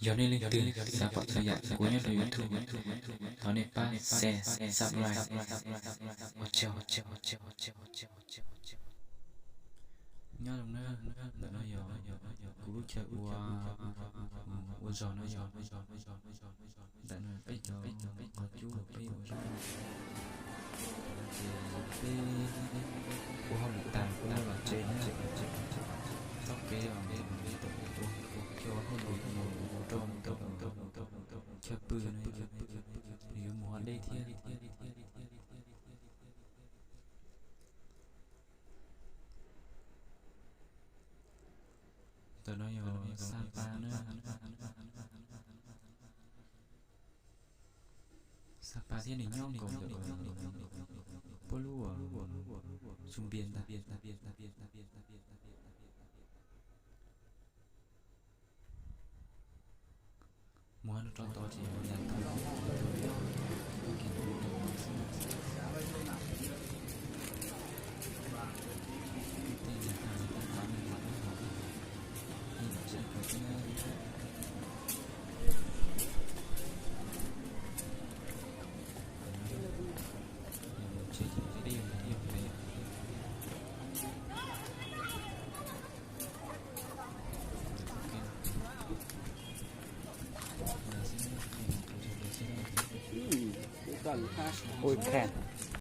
Yog nej leej twg xav pom txhua yam kuv nyob rau YouTube, thov nej pab share, subscribe. Ua tsaug. Nyob zoo na, ntawm no yog kuv lub chaw ua, ua zog no yog, ntawm no peb cov qhov cub peb ua zog, ces peb ua hauj lwm tas kuv los tsev na, txoj kev os, ua hauj lwm mus rau chaw pw no, nws yuav mus hov dej thiab. Ntawm no yog Sapa na. Sapa thiab nws nyob nkaus ntawm puab lub Xus Npias ntag. Mus rau tod ces yog Yas Thoob. Ui, phem.